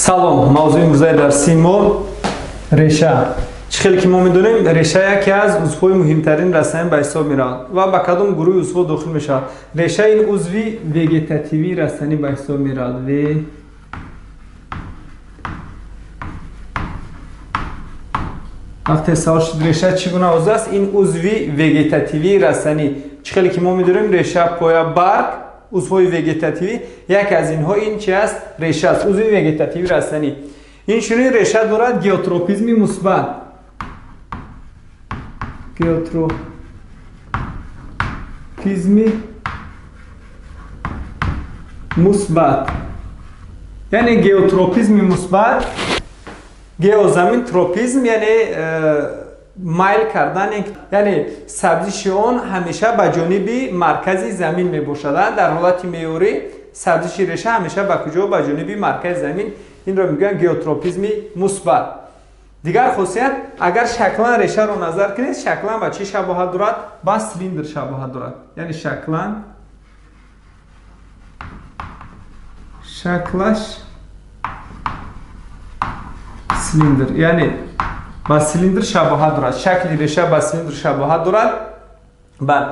Салом, мавзӯи имрӯзаи дарсии мо реша. Чӣ хеле ки мо медонем, реша яке аз узвҳои муҳимтарин растанӣ ба ҳисоб меравад ва ба кадом гурӯҳи узвҳо дохил мешавад? Реша ин узви вегетативии растанӣ ба ҳисоб меравад. Вақте савол шуд реша чӣ гуна узв аст, ин узви вегетативии растанӣ. Чӣ хеле ки мо медонем, реша, поя, барг узвҳои вегетативӣ, яке аз инҳо ин чи аст? Реша аст, узви вегетативии растанӣ. Инчунин реша дорад геотропизми мусбат. Геотропизми мусбат. Яъне геотропизми мусбат, геозамин тропизм, яъне майл кардан, яъне сабзиши он ҳамеша ба ҷониби маркази замин мебошад. Дар ҳолати меъёрӣ сабзиши реша ҳамеша ба куҷо? Ба ҷониби маркази замин. Инро мегӯянд геотропизми мусбат. Дигар хосият, агар шаклан решаро назар кунед, шаклан ба чӣ шабоҳат дорад? Ба силиндр шабоҳат дорад. Яъне шаклан шаклаш силиндр, яъне ба силиндр шабоҳат дорад. Шакли реша ба силиндр шабоҳат дорад. Баъд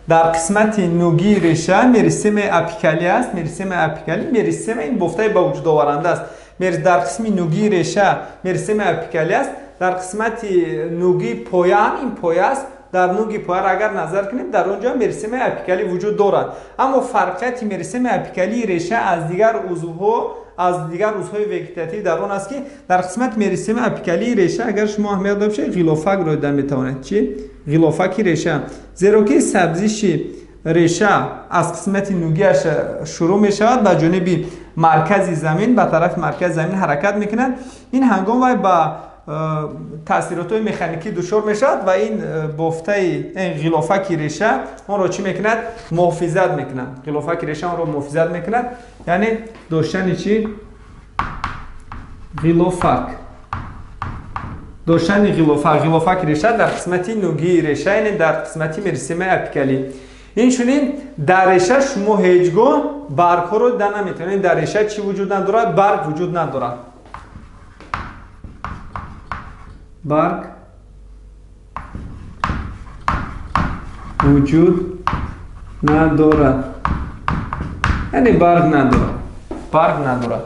дар қисмати нугии реша меристемаи апикалӣ аст. Меристемаи апикалӣ, меристема ин бофтаи ба вуҷуд оваранда аст. Дар қисми нугии реша меристемаи апикалӣ аст. Дар қисмати нугии поя ҳам ин поя аст. Дар нуги пояро агар назар кунем, дар он ҷо меристемаи апикалӣ вуҷуд дорад. Аммо фарқияти меристемаи апикалии реша аз дигар узвҳо, аз дигар узвҳои вегетативӣ дар он аст, ки дар қисмати меристемаи апикалии реша, агар шумо аҳамият дошта бошед, ғилофакро дида метавонед. Чӣ? Ғилофаки реша. Зеро ки сабзиши реша аз қисмати нугиаш шурӯъ мешавад, ба ҷониби маркази замин, ба тарафи маркази замин ҳаракат мекунад. Ин ҳангом вай ба таъсиротҳои механикӣ дучор мешавад ва ин бофтаи ғилофаки реша онро чӣ мекунад? Муҳофизат мекунад. Ғилофаки реша онро муҳофизат мекунад. Яъне доштани чӣ? Ғилофак. Доштани ғилофак. Ғилофаки реша дар қисмати нугии реша, яъне дар қисмати меристемаи апикалӣ. Инчунин дар реша шумо ҳеҷ гоҳ баргҳоро дида наметавонед. Дар реша чӣ вуҷуд надорад? Барг вуҷуд надорад. Барг вуҷуд надорад. Яъне барг надорад. Барг надорад.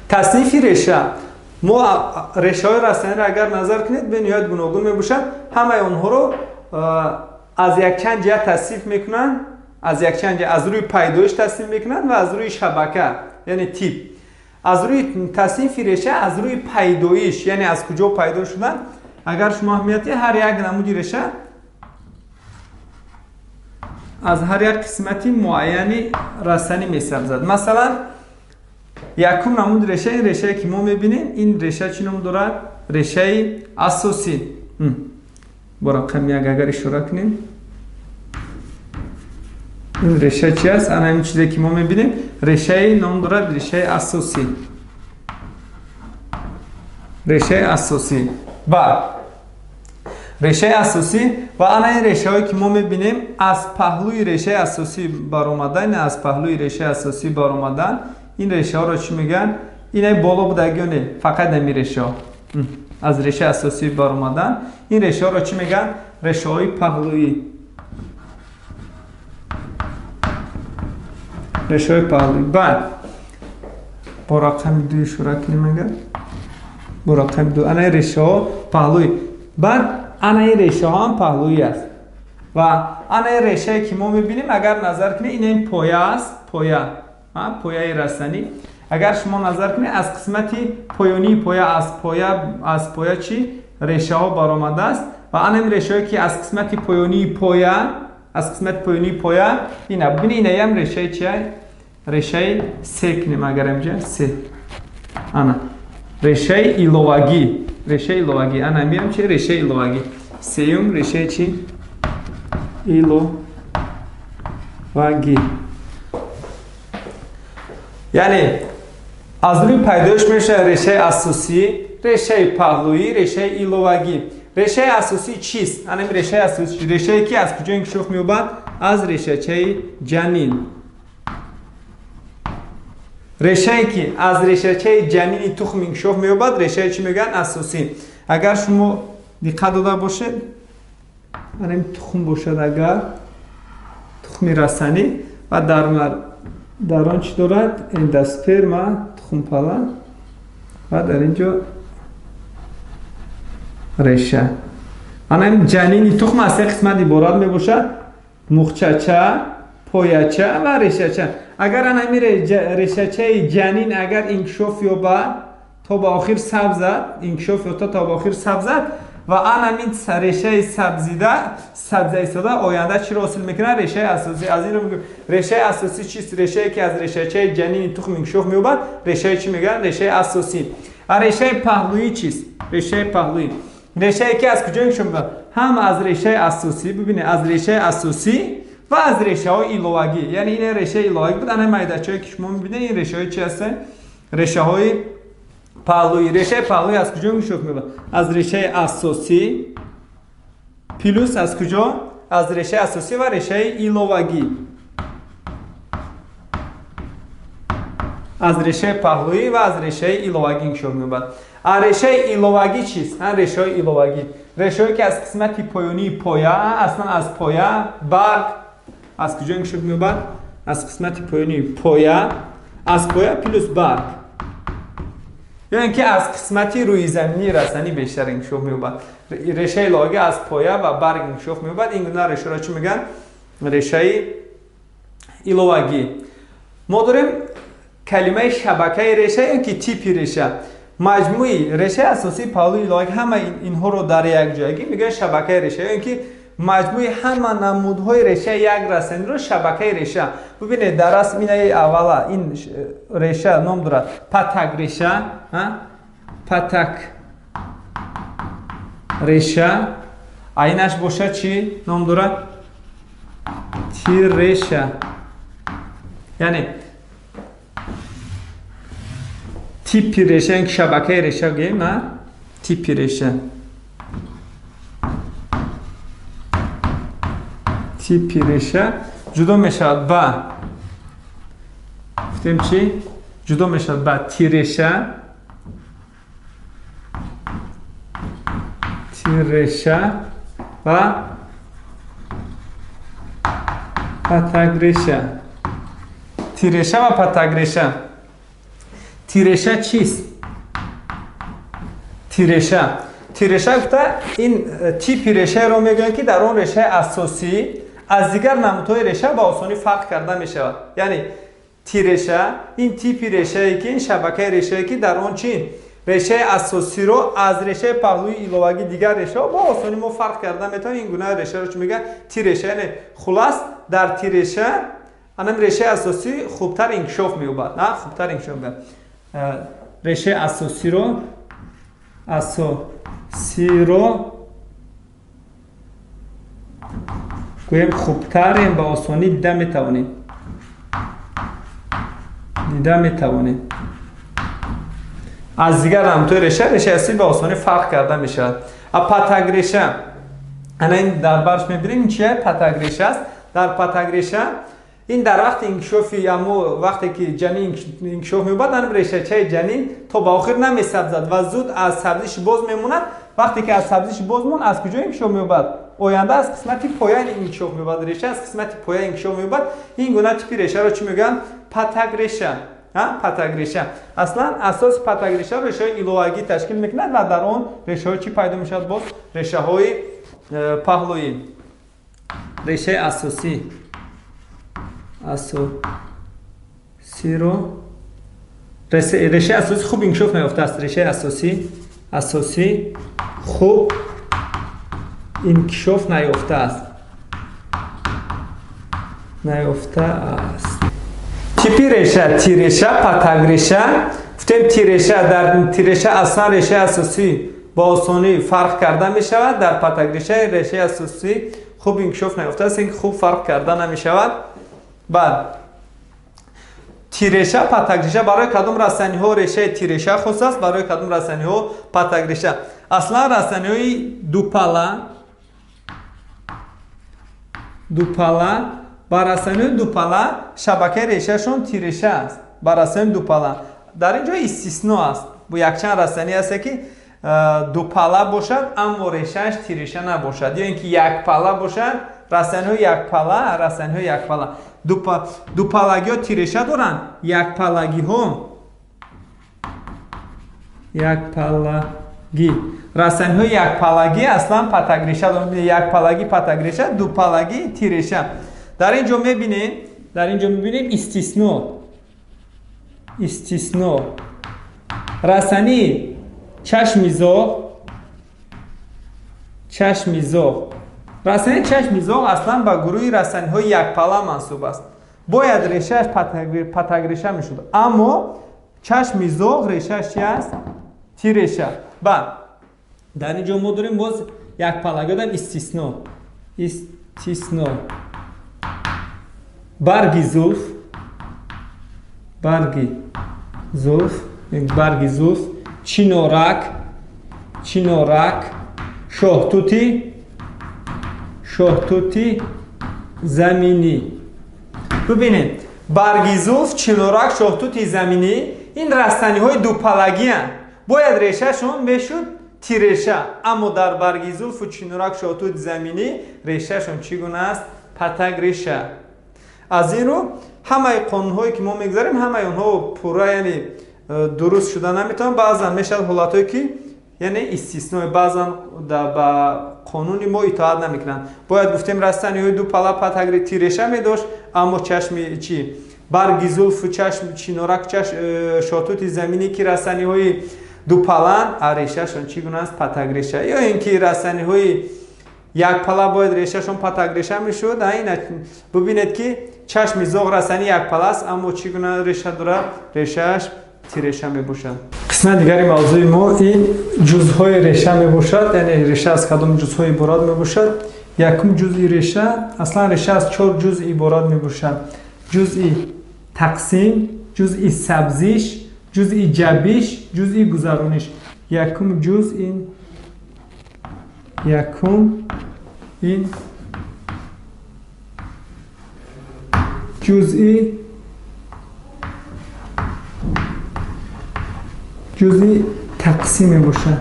Таснифи реша. Мо решаҳои растаниро агар назар кунед, бениҳоят гуногун мебошад. Ҳамаи онҳоро аз якчанд ҷиҳат тасниф мекунанд, аз якчанд ҷиҳат, аз рӯи пайдоиш тасниф мекунанд ва аз рӯи шабака, яъне тип. Аз рӯи таснифи реша, аз рӯи пайдоиш, яъне аз куҷо пайдо шудан, агар шумо аҳамият диҳед, ҳар як намуди реша аз ҳар як қисмати муайяни растанӣ месабзад. Масалан, якум намуди реша, ин решае ки мо мебинем, ин реша чӣ ном дорад? Решаи асосӣ. Бо рақами як агар ишора кунем, ин реша чи аст? Ана ин чизе ки мо мебинем, решаи ном дорад решаи асосӣ. Решаи асосӣ. Баъд решаи асосӣ ва ана ин решаҳое ки мо мебинем, аз паҳлӯи решаи асосӣ баромадан, аз паҳлӯи решаи асосӣ баромадан, ин решаҳоро чӣ мегӯянд? Инай боло будаги не, фақат ҳамин решаҳо. Аз решаи асосӣ баромадан, ин решаҳоро чӣ мегӯянд? Решаҳои паҳлӯӣ. Решаҳои паҳлӯӣ. Баъд бо рақами ду ишора кунем агар, бо рақами ду, ана ин решаҳо паҳлӯӣ. Баъд ана ин решаҳо ҳам паҳлӯӣ аст. Ва ана ин решае ки мо мебинем, агар назар кунед, ин ин поя аст, поя, пояи растанӣ. Агар шумо назар кунед, аз қисмати поёнии поя, аз поя чӣ решаҳо баромадааст ва ана ин решаҳое ки аз қисмати поёнии поя, аз қисмати поёнии поя, ина бибинед, инаям решаи чи? Решаи се кунем агар инҷа се. Ана решаи иловагӣ, решаи иловагӣ. Ана миам чи? Решаи иловагӣ. Сеюм решаи чи? Иловагӣ. Яъне аз рӯи пайдоиш мешавад решаи асосӣ, решаи паҳлӯӣ, решаи иловагӣ. Решаи асосӣ чист? Ана ин решаи асосӣ, решае ки аз куҷо инкишоф меёбад? Аз решачаи ҷанин. Решае ки аз решачаи ҷанини тухм инкишоф меёбад, решаи чӣ мегӯянд? Асосӣ. Агар шумо диққат дода бошед, ин тухм бошад, агар тухми расанӣ ва дар он чӣ дорад? Эндосперма, тухмпала ва дар ин ҷо реша. Ана ин ҷанини тухм аз се қисмат иборат мебошад: мухчача, пояча ва решача. Агар ана ҳамин решачаи ҷанин агар инкишоф ёбад, то ба охир сабзад, инкишоф ёфта то ба охир сабзад ва ана ҳамин решаи сабзида, сабза истода оянда чиро ҳосил мекунад? Решаи асосӣ. Аз инро мегӯем решаи асосӣ чист? Решае ки аз решачаи ҷанини тухм инкишоф меёбад, решаи чӣ мегӯянд? Решаи асосӣ. А решаи паҳлӯӣ чист? Решаи паҳлӯӣ. Решае ки аз куҷо инкишоф меёбад? Ҳам аз решаи асосӣ, бибинед, аз решаи асосӣ ва аз решаҳои иловагӣ. Яъне ин решаи иловагӣ буд. Ана майдачаҳое ки шумо мебинед, ин решаҳои чи ҳастанд? Решаҳои паҳлӯӣ. Решаи паҳлӯӣ аз куҷо инкишоф меёбад? Аз решаи асосӣ плюс аз куҷо? Аз решаи асосӣ ва решаи иловагӣ. Аз решаи паҳлӯӣ ва аз решаи иловагӣ инкишоф меёбад. А решаи иловагӣ чист? Решаҳои иловагӣ. Решаҳое ки аз қисмати поёнии поя, аслан аз поя, барг, аз куҷо инкишоф меёбад? Аз қисмати поёнии поя, аз поя плюс барг. Ё ин ки аз қисмати рӯизаминии расанӣ бештар инкишоф меёбад. Решаи иловагӣ аз поя ва барг инкишоф меёбад. Ин гуна решаро чӣ мегӯянд? Решаи иловагӣ. Мо дорем калимаи шабакаи реша ё ки типи реша. Маҷмӯи решаи асосии паҳлӯи иловагӣ ҳама инҳоро дар якҷоягӣ мегӯянд шабакаи реша, ё ин ки маҷмӯи ҳама намудҳои решаи як расаниро шабакаи реша. Бубинед, дар расм инаи аввала ин реша ном дорад патак реша, патак реша, а инаш бошад чӣ ном дорад? Тир реша. Яъне типи реша, ин ки шабакаи реша гӯем, типи реша. Типи реша ҷудо мешавад ба, гуфтем чӣ? Ҷудо мешавад ба тирреша, тирреша ва патакреша. Тирреша ва патакреша. Тирреша чист? Тирреша. Тирреша гуфта ин типи решаеро мегӯянд, ки дар он решаи асосӣ аз дигар намудҳои реша ба осонӣ фарқ карда мешавад. Яъне тирреша ин типи решае ки, ин шабакаи решае ки дар он чӣ? Решаи асосиро аз решаи паҳлӯи иловагӣ дигар решаҳо бо осонӣ мо фарқ карда метавонем. Ин гуна решаро чӣ мегӯянд? Тирреша. Яъне хулас дар тирреша анам решаи асосӣ хубтар инкишоф меёбад. Хубтар инкишоф меёбад. Решаи асосиро гӯем хубтарем, ба осонӣ дида метавонем. Дида метавонем. Аз дигар намудҳои реша, решаи асосӣ ба осонӣ фарқ карда мешавад. А патакреша, ана ин дар барш мебинем, ин чия? Патакреша аст. Дар патакреша ин дар вақти инкишофи амо вақте ки ҷанин инкишоф меёбад, ан решачаи ҷанин то ба охир намесабзад ва зуд аз сабзиш боз мемонад. Вақте ки аз сабзиш боз монд, аз куҷо инкишоф меёбад? Оянда аз қисмати поя инкишоф меёбад. Реша аз қисмати поя инкишоф меёбад. Ин гуна типи решаро чӣ мегӯянд? Патакреша. Патакреша. Аслан асоси патакреша решаҳои иловагӣ ташкил мекунад ва дар он решаҳои чӣ пайдо мешавад? Боз решаҳои паҳлӯӣ. Решаи асосӣ асосиро решаи асосӣ хуб инкишоф наёфтааст. Решаи асосӣ хуб инкишоф наёфтааст. Наёфтааст. Типи реша, тирреша, патакреша. Гуфтем тирреша, дар тирреша аслан решаи асосӣ ба осонӣ фарқ карда мешавад. Дар патакреша решаи асосӣ хуб инкишоф наёфтааст, ин хуб фарқ карда намешавад. Баъд тирреша, патакреша. Барои кадом растаниҳо решаи тирреша хос аст, барои кадом растаниҳо патакреша? Аслан растаниҳои дупала, дупала, ба растаниҳои дупала шабакаи решаашон тирреша аст. Ба растаниҳои дупала. Дар ин ҷо истисно аст. Бо якчанд растанӣ ҳаст, ки дупала бошад, аммо решааш тиреша набошад, ё ин ки якпала бошад. Растаниҳои якпала, растаниҳои якпала дупалагиҳо тиреша доранд, якпалагиҳо, якпалагӣ, растаниҳои якпалагӣ аслан патакреша доранд. Якпалагӣ патакреша, дупалагӣ тиреша. Дар ин ҷо мебинем, дар ин ҷо мебинем истисно, истисно растании чашми зоғ, чашми зоғ. Растании чашми зоғ аслан ба гурӯҳи растаниҳои якпала мансуб аст. Бояд решааш патакреша мешуд, аммо чашми зоғ решааш чи аст? Тиреша. Баъд дар ин ҷо мо дорем боз якпалагиодам истисно, истисно барги зулф, барги зулф, барги зулф, чинорак, чинорак, шоҳтути, шоҳтути заминӣ. Бубинед, барги зулф, чинорак, шоҳтути заминӣ ин растаниҳои дупалагианд. Бояд решашон мешуд тиреша, аммо дар барги зулфу чинорак, шоҳтути заминӣ решашон чӣ гуна аст? Патакреша. Аз ин рӯ ҳамаи қонунҳое ки мо мегузарем, ҳамаи онҳо пурра, яъне дуруст шуда наметавонанд. Баъзан мешавад ҳолатҳое ки, яъне истисное, баъзан ба қонуни мо итоат намекунанд. Бояд гуфтем растаниҳои дупала патагри тиреша медошт, аммо чашми чи барги зулфу чашм, чинорак, шоҳтути заминӣ ки растаниҳои дупаланд, решашон чӣ гуна аст? Патакреша. Ё ин ки растаниҳои якпала бояд решашон патакреша мешуд. Бубинед ки чашми зоғ растании якпала аст, аммо чӣ гуна реша дорад? Решааш тиреша мебошад. Қисмати дигари мавзӯи мо ин ҷузъҳои реша мебошад, яъне реша аз кадом ҷузъҳо иборат мебошад. Якум ҷузъи реша, аслан реша аз чор ҷузъ иборат мебошад: ҷузъи тақсим, ҷузъи сабзиш, ҷузъи ҷабиш, ҷузъи гузарониш. Якум ҷузъ ин, якум ин ҷузъи тақсим мебошад.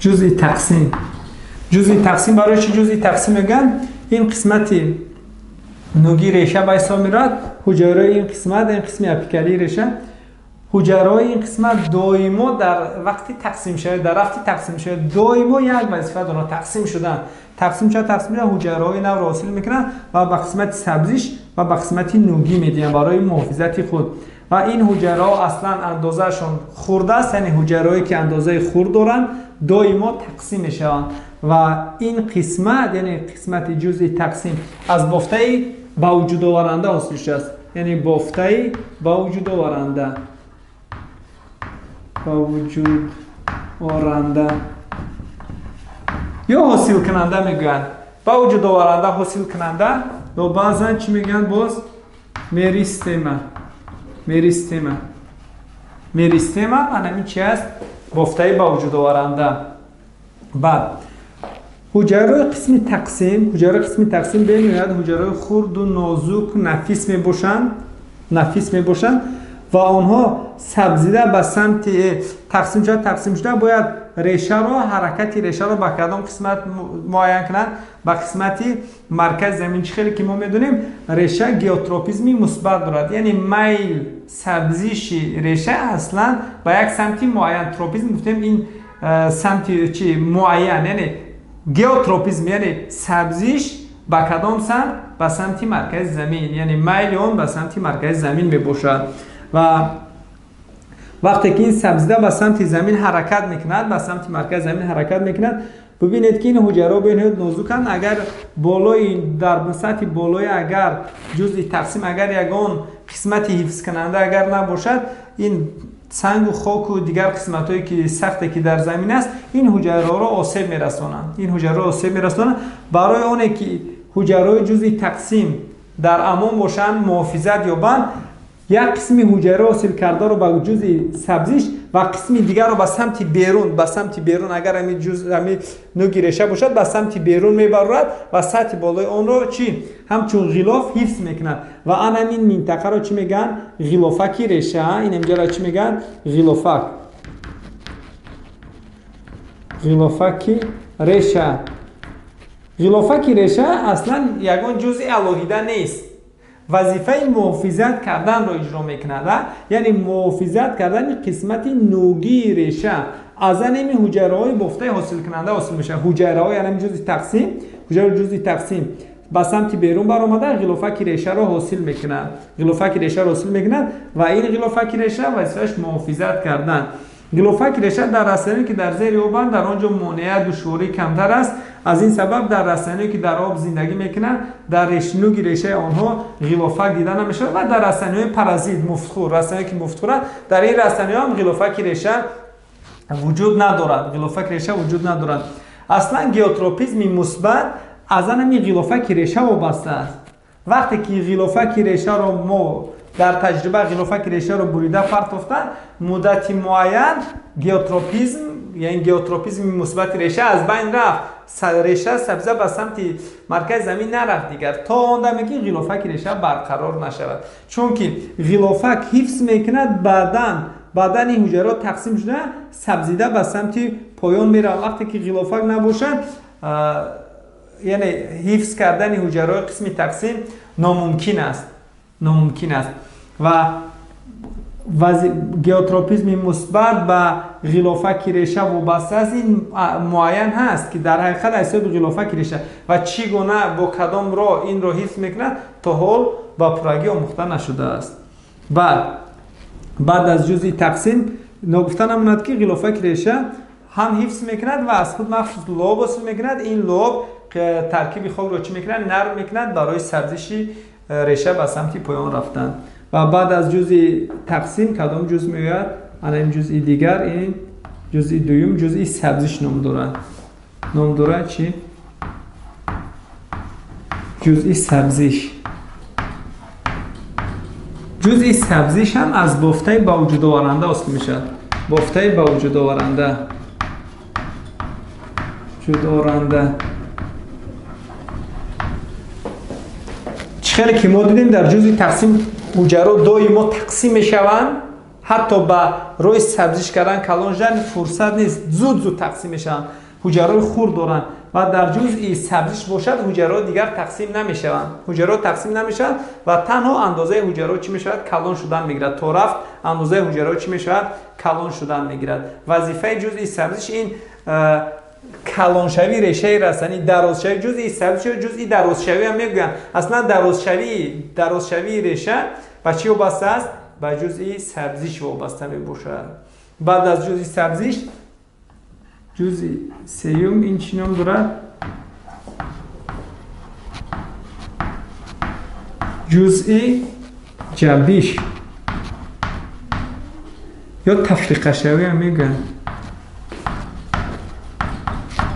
ҷузъи тақсим. ҷузъи тақсим барои чӣ ҷузъи тақсим мегӯянд? Ин қисмати нуги реша ба ҳисоб меравад. Ҳуҷайраҳои ин қисмат, ин қисми апикалии реша, ҳуҷайраҳои ин қисмат доимо дар вақти тақсимшавӣ, дар рафти тақсимшавӣ доимо як вазифа доранд: тақсим шудан. Тақсим шуда, тақсим шуда ҳуҷайраҳои навро ҳосил мекунанд ва ба қисмати сабзиш ва ба қисмати нугӣ медиҳанд барои муҳофизати худ. Ва ин ҳуҷайраҳо аслан андозаашон хурд аст, яъне ҳуҷайраҳое ки андозаи хурд доранд доимо тақсим мешаванд. Ва ин қисмат, яъне қисмати ҷузъи тақсим аз бофтаи ба вуҷудоваранда ҳосил шудааст, яъне бофтаи ба вуҷудоваранда, ба вуҷудоранда ё ҳосилкунанда мегӯянд. Ба вуҷудоваранда, ҳосилкунанда ё баъзан чӣ мегӯянд боз? Меристема, меристема, меристема. Анамин чи аст? Бофтаи ба вуҷудоваранда. Баъд ҳуҷайраҳои қисми тақсим, ҳуҷайраҳои қисми тақсим бениҳоят ҳуҷайраҳои хурду нозук, нафис мебошанд, нафис мебошанд ва онҳо сабзида ба самти тақсим шуда, тақсим шуда бояд решаро, ҳаракати решаро ба кадом қисмат муайян кунанд? Ба қисмати маркази замин. Чӣ хеле ки мо медонем, реша геотропизми мусбат дорад, яъне майл сабзиши реша аслан ба як самти муайян. Тропизм гуфтем ин самти чи муайян, яъне геотропизм, яъне сабзиш ба кадом самт? Ба самти маркази замин, яъне майли он ба самти маркази замин мебошад. Ва вақте ки ин сабзида ба самти замин ҳаракат мекунад, ба самти маркази замин ҳаракат мекунад, бубинед ки ин ҳуҷайраҳо бениҳоят нозуканд. Агар болои, дар сатҳи болои агар ҷузъи тақсим агар ягон қисмати ҳифзкунанда агар набошад, ин сангу хоку дигар қисматҳое ки сахте ки дар замин аст, ин ҳуҷайраҳоро осеб мерасонанд, ин ҳуҷайраҳоро осеб мерасонанд. Барои оне ки ҳуҷайраҳои ҷузъи тақсим дар амон бошанд, муҳофизат ёбанд, Як қисми ҳуҷайра ҳосил кардаро ба ҷузъи сабзиш ва қисми дигарро ба самти берун, ба самти берун, агар ҳамин ҷузъ, ҳамин нуги реша бошад, ба самти берун мебарорад ва сатҳи болои онро чӣ? Ҳамчун ғилоф ҳифз мекунад. Ва ан ҳамин минтақаро чӣ мегӯянд? Ғилофаки реша. Ин инҷаро чӣ мегӯянд? Ғилофак. Ғилофаки реша. Ғилофаки реша аслан ягон ҷузъи алоҳида нест. Вазифаи муҳофизат карданро иҷро мекунад, яъне муҳофизат кардани қисмати нугии реша аз ҳамин ҳуҷайраҳои бофтаи ҳосилкунанда ҳосил мешавад. Ҳуҷайраҳо, яъне ҷузъи тақсим, ҳуҷайраҳои ҷузъи тақсим ба самти берун баромада ғилофаки решаро ҳосил мекунад. Ғилофаки решаро ҳосил мекунад ва ин ғилофаки реша вазифааш муҳофизат кардан. Ғилофаки реша дар растаниҳое ки дар зери обанд, дар он ҷо монеа, душворӣ камтар аст. Аз ин сабаб дар растаниҳое ки дар об зиндагӣ мекунанд, дар нуги решаи онҳо ғилофак дида намешавад ва дар растаниҳои паразит, муфтхӯр, растаниҳое ки муфтхӯранд, дар ин растаниҳо ҳам ғилофаки реша вуҷуд надорад. Ғилофаки реша вуҷуд надорад. Аслан геотропизми мусбат аз ҳамин ғилофаки реша вобаста аст. Вақте ки ғилофаки решаро мо дар таҷриба ғилофаки решаро бурида партофтан, муддати муайян геотропизм, яъне геотропизми мусбати реша аз байн рафт. Реша сабза ба самти маркази замин нарафт дигар, то он даме ки ғилофаки реша барқарор нашавад. Чунки ғилофак ҳифз мекунад бадан, бадани ҳуҷайраҳо тақсим шуда сабзида ба самти поён меравад. Вақте ки ғилофак набошад, яъне ҳифз кардани ҳуҷайраҳои қисми тақсим номумкин аст. Номумкин аст. Ва геотропизми мусбат ба ғилофаки реша вобаста аст. Ин муайян ҳаст ки дар ҳақиқат аз ҳисоби ғилофаки реша ва чӣ гуна бо кадом роҳ инро ҳифз мекунад, то ҳол ба пуррагӣ омӯхта нашудааст. Баъд аз ҷузъи тақсим ногуфта намонад ки ғилофаки реша ҳам ҳифз мекунад ва аз худ махсус лоб ҳосил мекунад. Ин лоб таркиби хокро чӣ мекунад? Нарм мекунад барои сабзиши реша ба самти поён рафтан. Ва баъд аз ҷузъи тақсим кадом ҷузъ меояд? Ана ин ҷузъи дигар, ин ҷузъи дуюм, ҷузъи сабзиш ном дорад. Ном дорад чӣ? Ҷузъи сабзиш. Ҷузъи сабзиш ҳам аз бофтаи ба вуҷуд оваранда ҳосил мешавад. Бофтаи ба вуҷуд оваранда. Вуҷуд оваранда. Чӣ хеле ки мо дидем дар ҷузъи тақсим ҳуҷайраҳо доимо тақсим мешаванд, ҳатто ба роҳи сабзиш кардан калон шудан фурсат нест, зуд-зуд тақсим мешаванд. Ҳуҷайраҳои хурд доранд ва дар ҷузъи сабзиш бошад ҳуҷайраҳо дигар тақсим намешаванд. Ҳуҷайраҳо тақсим намешаванд ва танҳо андозаи ҳуҷайраҳо чӣ мешавад? Калон шудан мегирад. То рафт андозаи ҳуҷайраҳо чӣ мешавад? Калон шудан мегирад. Вазифаи ҷузъи сабзиш ин калоншавии решаи растанӣ, дарозшавӣ, ҷузъи сабзиш ё ҷузъи дарозшавӣ ҳам мегӯянд. Аслан дарозшавии реша ба чӣ вобаста аст? Ба ҷузъи сабзиш вобаста мебошад. Баъд аз ҷузъи сабзиш ҷузъи сеюм ин чӣ ном дорад? Ҷузъи ҷабиш ё тафриқашавӣ ҳам мегӯянд.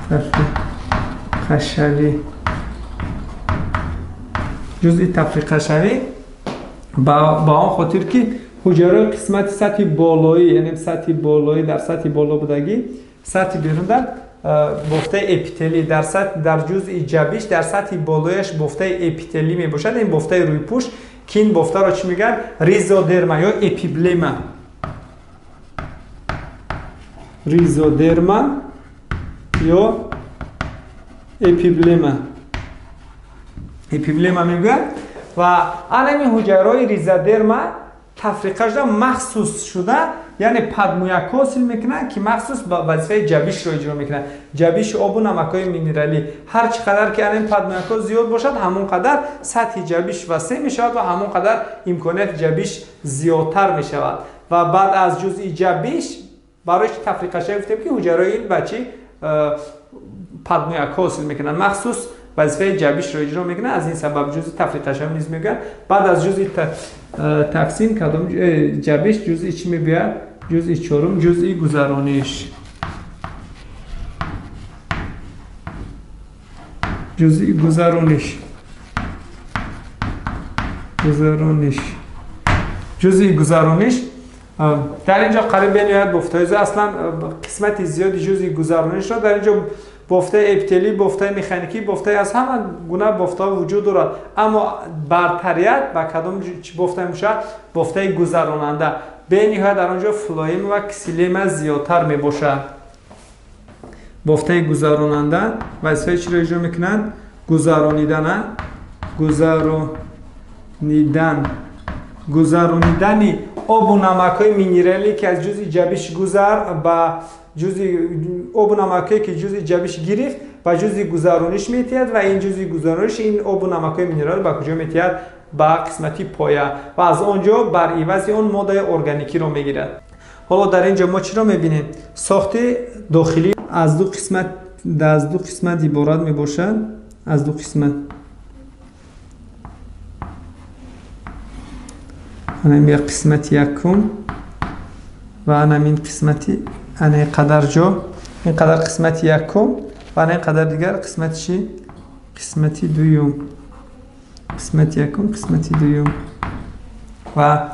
Тафриқашавӣ. Ҷузъи тафриқашавӣ ба он хотир ки ҳуҷайраҳои қисмати сатҳи болоӣ, яъне сатҳи болоӣ дар сатҳи боло будагӣ, сатҳи берун дар бофтаи эпителӣ, дар ҷузъи ҷабиш дар сатҳи болояш бофтаи эпителӣ мебошад. Ин бофтаи рӯйпӯш ки ин бофтаро чӣ мегӯянд? Ризодерма ё эпиблема. Ризодерма ё эпиблема. Эпиблема мегӯянд. Ва ҳамин ҳуҷайраҳои ризодерма тафриқа шуда махсус шуда, яъне падмӯякҳо ҳосил мекунанд ки махсус вазифаи ҷабишро иҷро мекунанд. Ҷабиши обу намакҳои минералӣ. Ҳар чӣ қадар ки ҳамин падмӯякҳо зиёд бошад, ҳамон қадар сатҳи ҷабиш васеъ мешавад ва ҳамон қадар имконияти ҷабиш зиёдтар мешавад. Ва баъд аз ҷузъи ҷабиш барои чӣ тафриқашавӣ гуфтем ки ҳуҷайраҳои ин ба чӣ падмӯякҳо ҳосил мекунанд, махсус вазифаи ҷабишро иҷро мекунанд. Аз ин сабаб ҷузъи тафриқашавӣ низ мегӯянд. Баъд аз ҷузъи тақсим кадом ҷабиш ҷузъи чӣ мебиёяд? Ҷузъи чорум, ҷузъи гузарониш. Ҷузъи гузарониш. Гузарониш. Ҷузъи гузарониш дар инҷо қариб бениҳоят бофтаҳои зиёд, аслан қисмати зиёди ҷузъи гузаронишро дар инҷо бофтаи эпителӣ, бофтаи механикӣ, бофтаи аз ҳама гуна бофтаҳо вуҷуд дорад. Аммо бартарият ба кадом бофта мешавад? Бофтаи гузаронанда. Бениҳоят дар он ҷо флоема ва ксилема зиёдтар мебошад. Бофтаи гузаронанда вазифаи чиро иҷро мекунанд? Гузаронидани обу намакҳои минералӣ, ки аз ҷузъи ҷабиш гузар ба ҷузъи обу намакҳое ки ҷузъи ҷабиш гирифт ба ҷузъи гузарониш метиҳад ва ин ҷузъи гузарониш ин обу намакҳои минералӣ ба куҷо метиҳад? Ба қисмати поя ва аз он ҷо бар ивази он моддаи органикиро мегирад. Ҳоло дар ин ҷо мо чиро мебинем? Сохти дохилӣ аз ду қисмат иборат мебошад. Аз ду қисмат. Анам як қисмати якум ва анам ин қисмати ана ин қадар ҷо, ин қадар қисмати якум ва ана ин қадар дигар қисмати чӣ? Қисмати дуюм. Қисмати якум, қисмати дуюм. Ва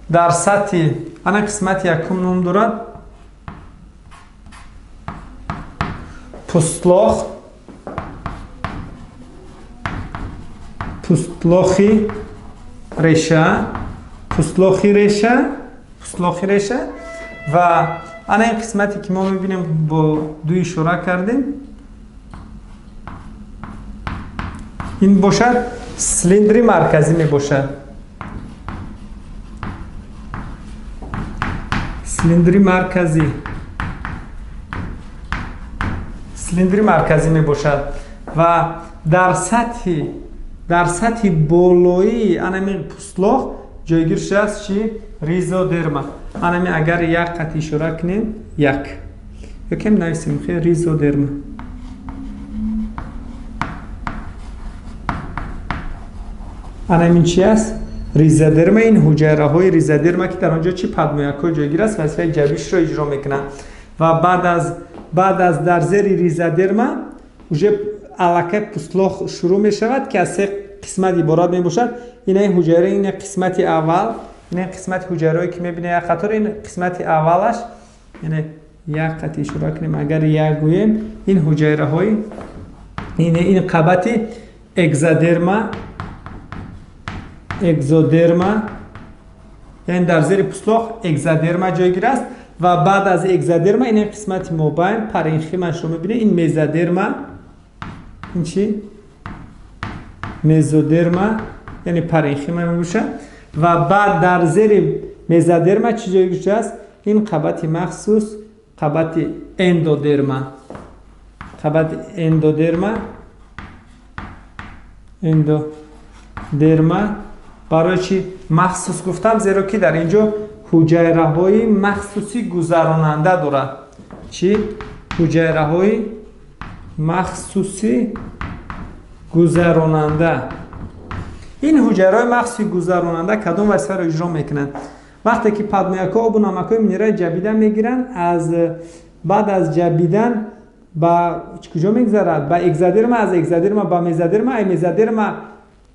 дар сатҳи ана қисмати якум ном дорад пустлох, пустлохи реша, пустлохи реша, пустлохи реша. Ва ана ин қисмате ки мо мебинем бо ду ишора кардем, ин бошад силиндри марказӣ мебошад. Силиндри марказӣ, силиндри марказӣ мебошад ва дар сатҳи болоии анами пустлох ҷойгир шудааст чи? Ризодерма. Анами агар як қат ишора кунем, як ёкем нависем хе ризодерма. Анамин чи аст? Ризодерма. Ин ҳуҷайраҳои ризодерма ки дар он ҷо чи падмӯякҳо ҷойгир аст, вазифаи ҷабишро иҷро мекунанд. Ва баъд аз дар зери ризодерма уже аллакай пустлох шурӯъ мешавад, ки аз се қисмат иборат мебошад. Ина ҳуҷайра, ин қисмати аввал, ин қисмати ҳуҷайраҳое ки мебинед як қатор, ин қисмати аввалаш, яъне як қат ишора кунем, агар як гӯем, ин ҳуҷайраҳои ин қабати экзодерма, экзодерма, яъне дар зери пустлох экзодерма ҷойгир аст ва баъд аз экзодерма ин қисмати мобайн паренхимашро мебинед, ин мезодерма, ин чи? Мезодерма, яъне паренхима мебошад. Ва баъд дар зери мезодерма чӣ ҷойгир шудааст? Ин қабати махсус, қабати эндодерма, қабати эндодерма, эндодерма. Барои чӣ махсус гуфтам? Зеро ки дар ин ҷо ҳуҷайраҳои махсуси гузаронанда дорад. Чӣ? Ҳуҷайраҳои махсуси гузаронанда. Ин ҳуҷайраҳои махсуси гузаронанда кадом вазифаро иҷро мекунанд? Вақте ки падмӯякҳо обу намакҳои минерали ҷабида мегиранд, аз баъд аз ҷабидан ба куҷо мегузарад? Ба экзодерма, аз экзодерма ба мезодерма, ай мезодерма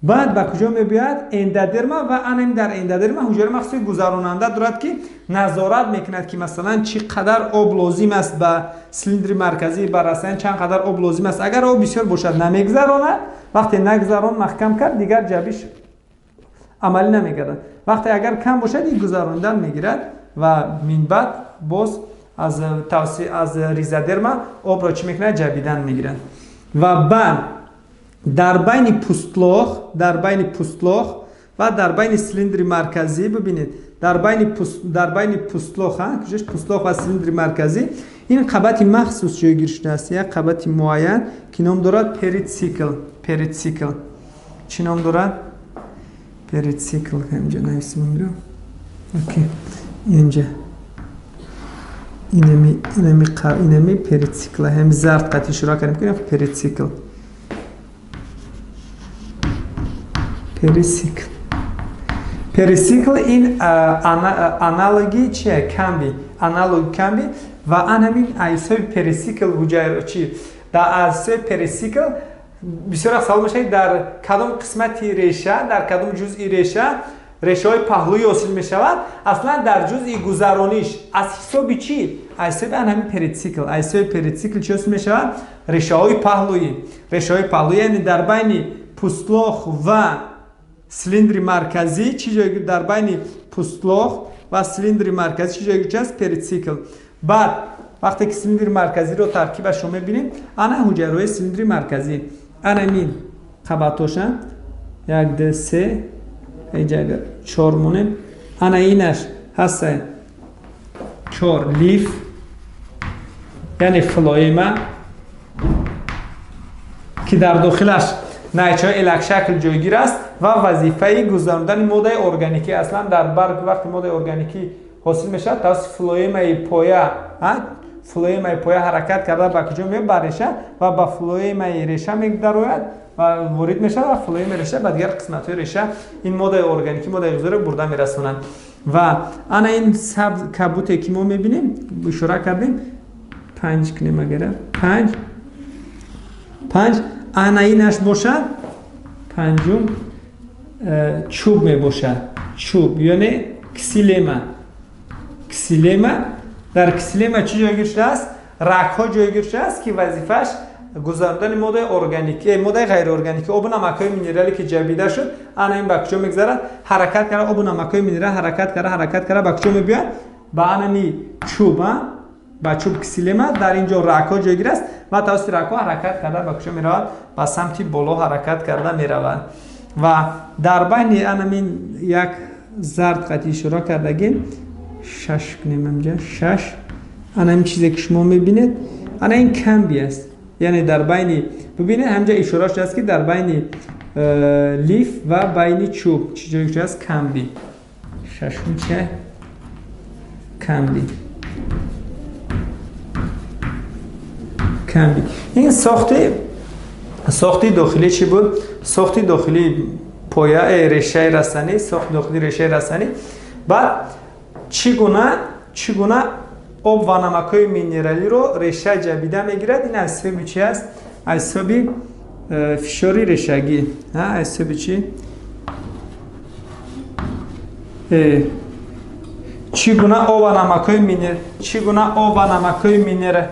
баъд ба куҷо мебиёяд? Эндодерма. Ва анам дар эндодерма ҳуҷайраи махсуси гузаронанда дорад, ки назорат мекунад, ки масалан чӣ қадар об лозим аст ба силиндри марказӣ, ба расаян чанд қадар об лозим аст. Агар об бисёр бошад намегузаронад, вақте нагузарон маҳкам кард, дигар ҷабиш амалӣ намегардад. Вақте агар кам бошад, ин гузарондан мегирад ва минбаъд боз аз ризодерма обро чӣ мекунад? Ҷабидан мегирад. Ва баъд дар байни пустлох, дар байни пустлох ва дар байни силиндри марказӣ бибинед, дар байни пустлох, куҷош пустлох ва силиндри марказӣ, ин қабати махсус ҷойгир шудааст, як қабати муайян ки ном дорад перицикл. Перицикл чӣ ном дорад? Перицикл. Инҷа нависем инро. Окей, инҷа инами перицикл, ҳам зард қати ишора кардем ки перицикл. Перицикл. Перицикл ин аналоги чие? Камби. Аналоги камби. Ва ан ҳамин ҳисоби перицикл ҳуҷайра чи? Дар ҳисоби перицикл бисёр вақт савол мешавад, дар кадом қисмати реша, дар кадом ҷузъи реша Решаҳои паҳлӯӣ ҳосил мешавад, аслан дар ҷузъи гузарониш аз ҳисоби чӣ? Аз ҳисоби ан ҳамин перицикл. Аз ҳисоби перицикл чӣ ҳосил мешавад? Решаҳои паҳлӯӣ. Решаҳои паҳлӯӣ, яъне дар байни пустлох ва силиндри марказӣ чӣ ҷойгир? Дар байни пустлох ва силиндри марказӣ чӣ ҷойгир аст? Перицикл. Баъд вақте ки силиндри марказиро таркибашро мебинем, ана ҳуҷайраҳои силиндри марказӣ, ана ин қабатҳоша 1, 2, 3, инҷа агар 4 монем, ана инаш ҳаста 4 лиф, яъне флоема, ки дар дохилаш найчаҳои элакшакл ҷойгир аст ва вазифаи гузарондани моддаи органикӣ. Аслан дар барг вақти моддаи органикӣ ҳосил мешавад, тавассути флоемаи поя, флоемаи поя ҳаракат карда ба куҷо меояд? Ба реша, ва ба флоемаи реша медарояд ва ворид мешавад ва флоемаи реша ба дигар қисматҳои реша ин моддаи органикӣ, моддаи ғизоиро бурда мерасонанд. Ва ана ин сабз кабуте ки мо мебинем, ишора кардем, 5 кунем агара, 5, 5, ана инаш бошад панҷум чӯб мебошад. Чӯб яъне ксилема. Ксилема, дар ксилема чӣ ҷойгир шудааст? Рагҳо ҷойгир шудааст, ки вазифааш гузарондани моддаи органикӣ, моддаи ғайриорганикӣ, обу намакҳои минералӣ ки ҷабида шуд, ана ин ба куҷо мегузарад? Ҳаракат карда, обу намакҳои минерал ҳаракат карда, ҳаракат карда ба куҷо мебиёяд? Ба анами чӯб, ба чӯб ксилема. Дар ин ҷо рагҳо ҷойгир аст ва тавассути рагҳо ҳаракат карда ба куҷо меравад? Ба самти боло ҳаракат карда меравад. Ва дар байни анамин як зард қати ишора кардагим, 6 кунем инҷа, 6, ана ин чизе ки шумо мебинед, ана ин камби аст. Яъне дар байни, бибинед, ҳамҷа ишора шудааст, ки дар байни лиф ва байни чӯб чӣ ҷой шудааст? Камби. Шашум чи? Камби. Камби. Ин сохти дохилӣ чӣ буд? Сохти дохилии поя, решаи растанӣ, сохти дохилии решаи растанӣ. Баъд чӣ гуна об ва намакҳои минералиро реша ҷабида мегирад? Ин аз ҳисоби чӣ аст? Аз ҳисоби фишори решагӣ. Аз ҳисоби чӣ? Чӣ гуна об ва намакҳои минер-, чӣ гуна об ва намакҳои минера-,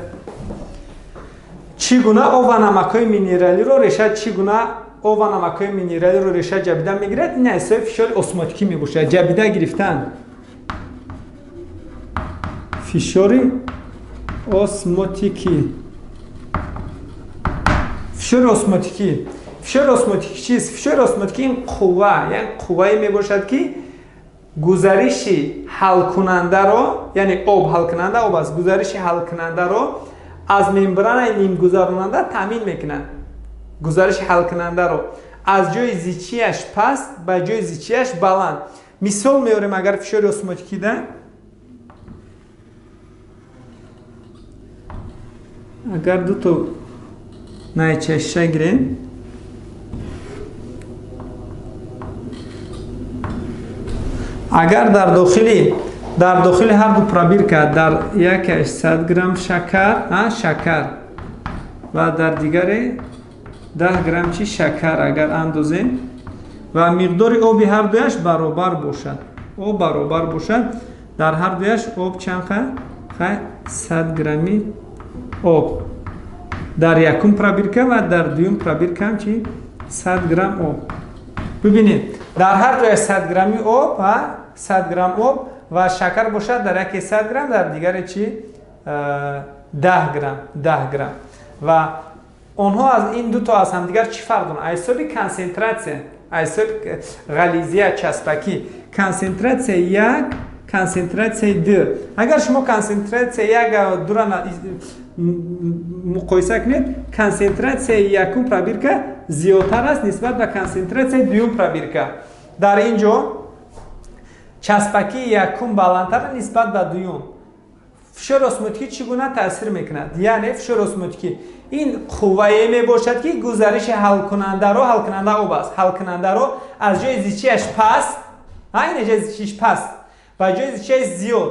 чӣ гуна об ва намакҳои минералиро реша, чӣ гуна об ва намакҳои минералиро реша ҷабида мегирад? Ин аз ҳисоби фишори осмотикӣ мебошад. Ҷабида гирифтан фишори осмотикӣ. Фишори осмотикӣ. Фишори осмотикӣ чист? Фишори осмотикӣ ин қувва, яъне қуввае мебошад, ки гузариши ҳалкунандаро, яъне об ҳалкунанда об аст, гузариши ҳалкунандаро аз мембранаи нимгузаронанда таъмин мекунад. Гузариши ҳалкунандаро аз ҷои зичиаш паст ба ҷои зичиаш баланд. Мисол меорем, агар фишори осмотикида агар дуто найчаша гирем, агар дар дохили ҳар ду пробирка дар якаш 100 грамм шакар, шакар ва дар дигаре 10 грамм чи шакар агар андозем ва миқдори оби ҳар дуяш баробар бошад, об баробар бошад, дар ҳар дуяш об чанд ха? 100 грамми об дар якум пробирка ва дар дуюм пробирка ҳам чи 100 грамм об. Бибинед, дар ҳар дуяш 100 грамми об, 100 грамм об ва шакар бошад дар яке 100 грамм, дар дигаре чи 10 грамм, 10 грамм. Ва онҳо аз ин дуто аз ҳамдигар чӣ фарқ доранд? Аз ҳисоби консентратсия, аз ҳисоби ғализия, часпакӣ. Консентратсия 1, консентратсияи 2. Агар шумо консентратсия 1 ва 2-ро муқоиса кунед, консентратсияи якум пробирка зиёдтар аст нисбат ба консентратсияи дуюм пробирка. Дар ин ҷо часпакии якум баландтар нисбат ба дуюм. Фишори осмотикӣ чӣ гуна таъсир мекунад? Яъне фишори осмотикӣ ин қуввае мебошад, ки гузариши ҳалкунандаро, ҳалкунанда об аст, ҳалкунандаро аз ҷои зичиаш паст, ин ҷои зичиаш паст ба ҷои зичиаш зиёд.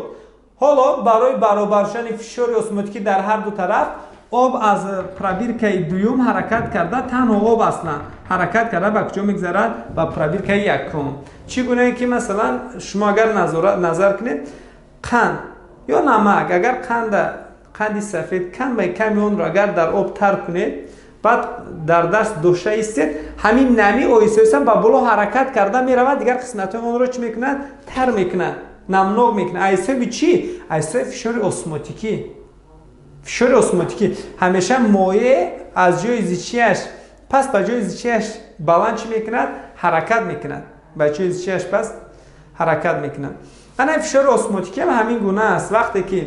Ҳоло барои баробар шудани фишори осмотикӣ дар ҳар ду тараф об аз пробиркаи дуюм ҳаракат карда, танҳо об аслан ҳаракат карда ба куҷо мегзарад? Ба пробиркаи якум. Чӣ гунае ки масалан шумо агар назар кунед, қанд ё намак, агар қанди сафед кам ба ками онро агар дар об тар кунед, баъд дар даст дошта истед, ҳамин нами оҳиста оҳиста ба боло ҳаракат карда меравад, дигар қисматҳои онро чӣ мекунад? Тар мекунад, намнок мекунад. Аз ҳисоби чӣ? Аз ҳисоби фишори осмотикӣ. Фишори осмотикӣ ҳамеша моеъ аз ҷои зичиаш пас ба ҷои зичиаш баланд чӣ мекунад? Ҳаракат мекунад. Ба ҷои зичиаш пас ҳаракат мекунад. Ана фишори осмотикӣ ҳам ҳамин гуна аст. Вақте ки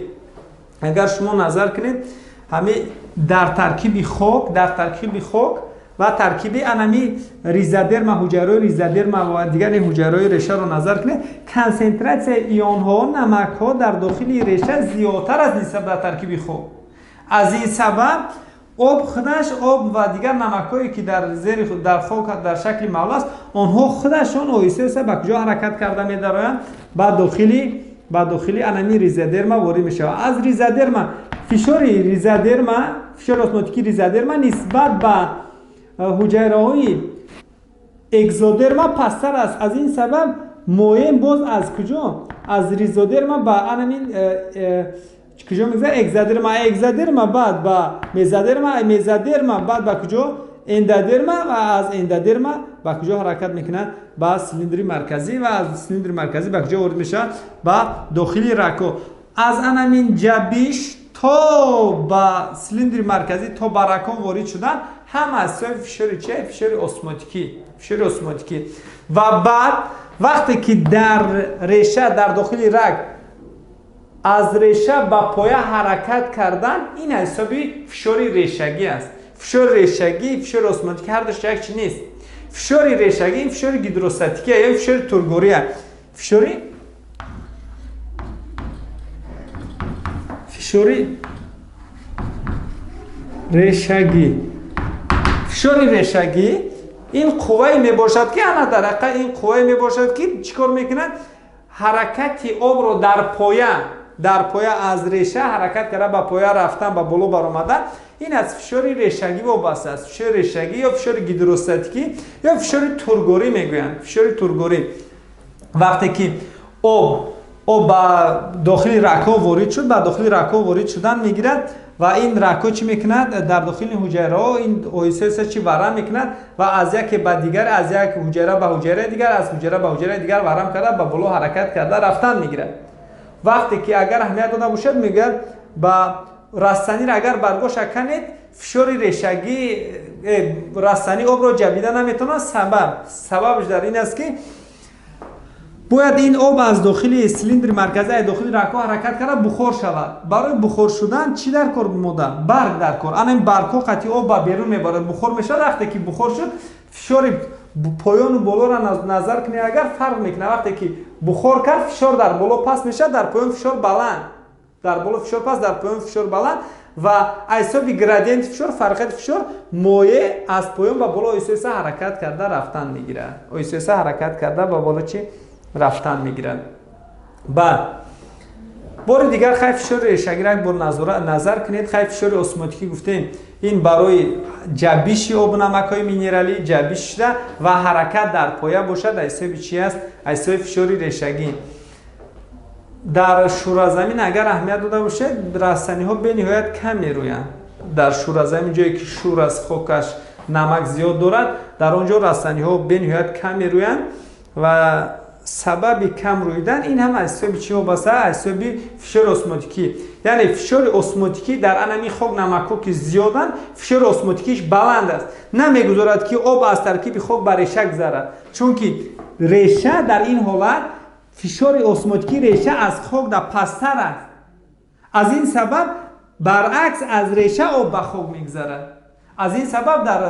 агар шумо назар кунед, ҳамин дар таркиби хок, дар таркиби хок ва таркиби анами ризодерма, ҳуҷайраҳои ризодерма ва дигар ҳуҷайраҳои решаро назар кунед, консентратсияи ионҳо, намакҳо дар дохили реша зиёдтар аст нисбат ба таркиби хок. Аз ин сабаб об худаш, об ва дигар намакҳое ки дар зери дар хок дар шакли маҳлул аст, онҳо худашон оҳиста оҳиста ба куҷо ҳаракат карда медароянд? Ба дохили анами ризодерма ворид мешавад. Аз ризодерма фишори ризодерма, фишори осмотикии ризодерма нисбат ба ҳуҷайраҳои экзодерма пасттар аст. Аз ин сабаб моеъ боз аз куҷо? Аз ризодерма ба анамин куҷо мегузарад? Экзодерма. Экзодерма баъд ба мезодерма, мезодерма баъд ба куҷо? Эндодерма ва аз эндодерма ба куҷо ҳаракат мекунад? Ба силиндри марказӣ ва аз силиндри марказӣ ба куҷо ворид мешавад? Ба дохили рагҳо. Аз анамин ҷабиш то ба силиндри марказӣ, то ба рагҳо ворид шудан ҳама аз ҳисоби фишори чи? Фишори осмотикӣ. Фишори осмотикӣ. Ва баъд вақте ки дар реша, дар дохили раг аз реша ба поя ҳаракат кардан, ин аз ҳисоби фишори решагӣ аст. Фишори решагӣ, фишори осмотикӣ ҳар душ як чи нест. Фишори решагӣ ин фишори гидростатикӣ ё фишори тургорӣ. Фишори решагӣ. Фишори решагӣ ин қуввае мебошад ки ана дар ҳақиқат ин қуввае мебошад ки чӣ кор мекунад? Ҳаракати обро дар поя, дар поя аз реша ҳаракат карда ба поя рафтан, ба боло баромадан, ин аз фишори решагӣ вобаста аст. Фишори решагӣ ё фишори гидростатикӣ ё фишори тургорӣ мегӯянд. Фишори тургорӣ. Вақте ки об ба дохили рагҳо ворид шуд, ба дохили рагҳо ворид шудан мегирад ва ин рагҳо чӣ мекунад? Дар дохили ҳуҷайраҳо ин оҳиста оҳиста чӣ варам мекунад ва аз яке ба дигар, аз як ҳуҷайра ба ҳуҷайраи дигар, аз ҳуҷайра ба ҳуҷайраи дигар варам карда ба боло ҳаракат карда рафтан мегирад. Вақте ки агар аҳамият дода бошад, мегӯяд ба растаниро агар баргоша канед, фишори решагӣ растани обро ҷабида наметавонад. Сабабш дар ин аст ки бояд ин об аз дохили силиндри марказӣ, аз дохили рагҳо ҳаракат карда бухор шавад. Барои бухор шудан чӣ дар кор мода? Барг дар кор. Ана ин баргҳо қатъи об ба берун мебарад, бухор мешавад. Вақте ки бухор шуд, фишори поёну болоро назар кунед, агар фарқ мекунад. Вақте ки бухор кард, фишор дар боло паст мешавад, дар поён фишор баланд. Дар боло фишор паст, дар поён фишор баланд ва аз ҳисоби градиенти фишор, фарқияти фишор, моеъ аз поён ба боло оҳиста оҳиста ҳаракат карда рафтан мегирад. Оҳиста оҳиста ҳаракат карда ба боло чӣ рафтан мегирад. Баъд бори дигар хай фишори решагиро як бор назар кунед. Хай фишори осмотикӣ гуфтем, ин барои ҷабиши обу намакҳои минералӣ ҷабиш шуда ва ҳаракат дар поя бошад, аз ҳисоби чӣ аст? Аз ҳисоби фишори решагӣ. Дар шӯразамин агар аҳамият дода бошед, растаниҳо бениҳоят кам мерӯянд. Дар шӯразамин ҷое ки шӯр аст, хокаш намак зиёд дорад, дар он ҷо растаниҳо бениҳоят кам мерӯянд ва сабаби кам рӯидан ин ҳам аз ҳисоби чӣ вобаста? Аз ҳисоби фишори осмотикӣ. Яъне фишори осмотикӣ дар анами хок намакҳо ки зиёданд, фишори осмотикиш баланд аст. Намегузорад ки об аз таркиби хок ба реша гузарад, чунки реша дар ин ҳолат фишори осмотикии реша аз хок да пасттар аст. Аз ин сабаб баръакс аз реша об ба хок мегузарад. Аз ин сабаб дар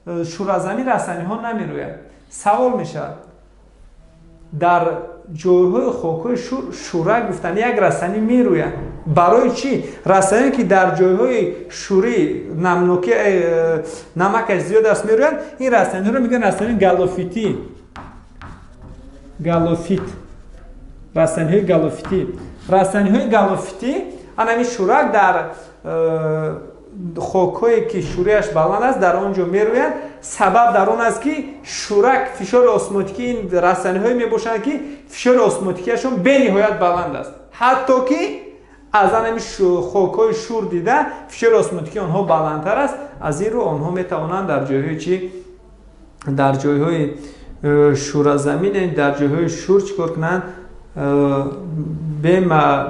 шӯразамин растаниҳо намерӯяд. Савол мешавад, дар ҷойҳои хокҳои шур шӯрак гуфтан як растанӣ мерӯяд. Барои чӣ? Растание ки дар ҷойҳои шӯрӣ намнокӣ намакаш зиёд аст мерӯянд, ин растаниҳоро мегӯянд растании галофитӣ. Галофит. Растаниҳои галофитӣ. Растаниҳои галофитӣ, ана ҳамин шӯрак дар хокҳое ки шӯрияш баланд аст, дар он ҷо мерӯянд. Сабаб дар он аст, ки шӯрак фишори осмотикӣ, ин растаниҳое мебошанд, ки фишори осмотикиашон бениҳоят баланд аст, ҳатто ки аз ҳамин хокҳои шӯр дида фишори осмотикии онҳо баландтар аст. Аз ин рӯ онҳо метавонанд дар ҷойҳои чӣ, дар ҷойҳои шӯразамин, дар ҷойҳои шӯр чӣ кор кунанд?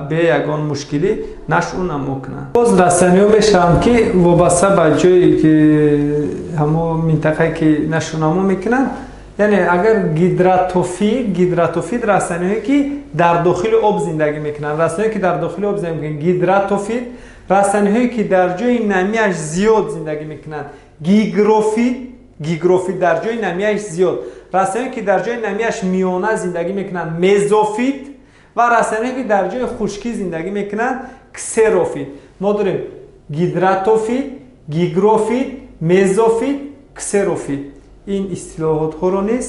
Бе ягон мушкилӣ нашъу намо кунанд. Боз растаниҳо мешаванд, ки вобаста ба ҷое ки ҳамо минтақае ки нашъу намо мекунанд, яъне агар гидратофит, растаниҳое ки дар дохили об зиндагӣ мекунанд, растаниҳое ки дар дохили об зиндагӣ мекунанд, гидратофит, растаниҳое ки дар ҷои намиаш зиёд зиндагӣ мекунанд, гигрофит, гигрофит дар ҷои намиаш зиёд, растаниҳое ки дар ҷои намиаш миёна зиндагӣ мекунанд, мезофит, ва растаниҳое ки дар ҷои хушкӣ зиндагӣ мекунанд, ксерофит. Мо дорем гидратофит, гигрофит, мезофит, ксерофит. Ин истилоҳотҳоро низ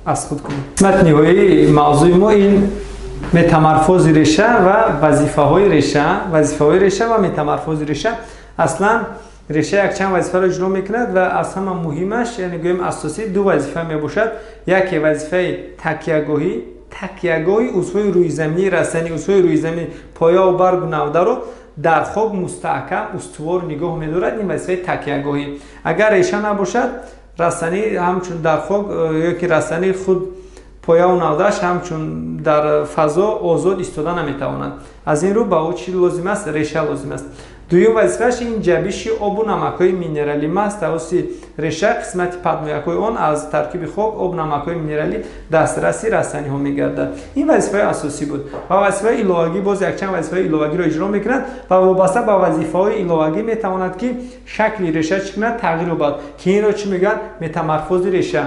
аз худ кунед. Қисмати ниҳоии мавзӯи мо ин метаморфози реша ва вазифаҳои реша, вазифаҳои реша ва метаморфози реша. Аслан реша якчанд вазифаро иҷро мекунад ва аз ҳама муҳимаш, яъне гӯем асосӣ, ду вазифа мебошад. Яке вазифаи такягоҳӣ, такягоҳи узвҳои рӯизаминии растанӣ, узвҳои рӯизаминӣ, появу баргу навдаро дар хок мустаҳкам, устувор нигоҳ медорад. Ин вазифаи такягоҳӣ. Агар реша набошад, растанӣ ҳамчун дар хок ё ки растанӣ худ появу навдааш ҳамчун дар фазо озод истода наметавонад. Аз ин рӯ ба ӯ чӣ лозим аст? Реша лозим аст. Дуюм вазифааш ин ҷабиши обу намакҳои минералӣ. Маҳз тавассути реша қисмати патмоякҳои он аз таркиби хок об, намакҳои минералӣ дастраси растаниҳо мегардад. Ин вазифаи асосӣ буд. Ва вазифаи иловагӣ, боз якчанд вазифаи иловагиро иҷро мекунад ва вобаста ба вазифаҳои иловагӣ метавонад, ки шакли реша чӣ кунад? Тағйир ёбад, ки инро чӣ мегӯянд? Метаморфози реша.